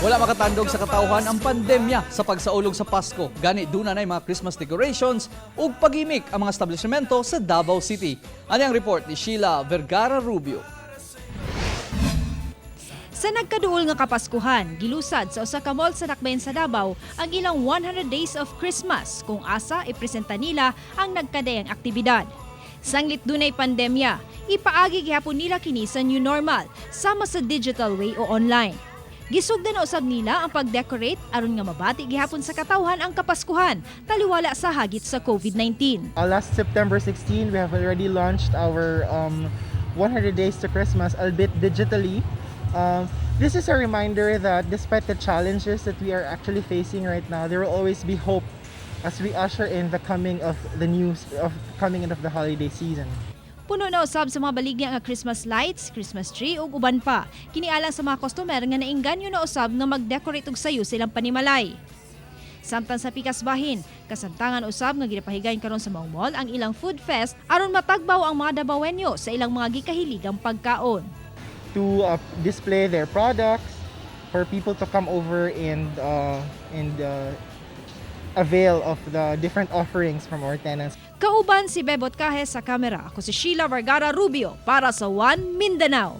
Wala makatandog sa katawhan ang pandemya sa pagsaulog sa Pasko. Gani duna na mga Christmas decorations ug pagimik ang mga establishmento sa Davao City. Ani ang report ni Sheila Vergara Rubio. Sa nagkaduol nga Kapaskuhan, gilusad sa usa ka mall sa Dakbayan sa Davao ang ilang 100 Days of Christmas kung asa ipresenta nila ang nagkadayang aktibidad. Sanglit dunay pandemya, ipaagi gihapon nila kini sa new normal sama sa digital way o online. Gisugdan na usab nila ang pag-decorate aron nga mabati gihapon sa katawhan ang Kapaskuhan taliwala sa hagit sa COVID-19. Last September 16, we have already launched our 100 Days to Christmas, albeit digitally. This is a reminder that despite the challenges that we are actually facing right now, there will always be hope as we usher in the coming of the news of coming in of the holiday season. Puno na usab sa mga baligya nga Christmas lights, Christmas tree ug uban pa. Kini alang sa mga customer nga naingganyo na usab nga mag-decorate og sayo sa ilang panimalay. Samtang sa pikas bahin, kasamtangan usab nga ginapahigayon karon sa mga mall ang ilang food fest aron matagbaw ang mga Dabawenyo sa ilang mga gikahiligang pagkaon. To display their products for people to come over and avail of the different offerings from our tenants. Kauban si Bebot Cajes sa kamera. Ako si Sheila Vergara Rubio para sa One Mindanao.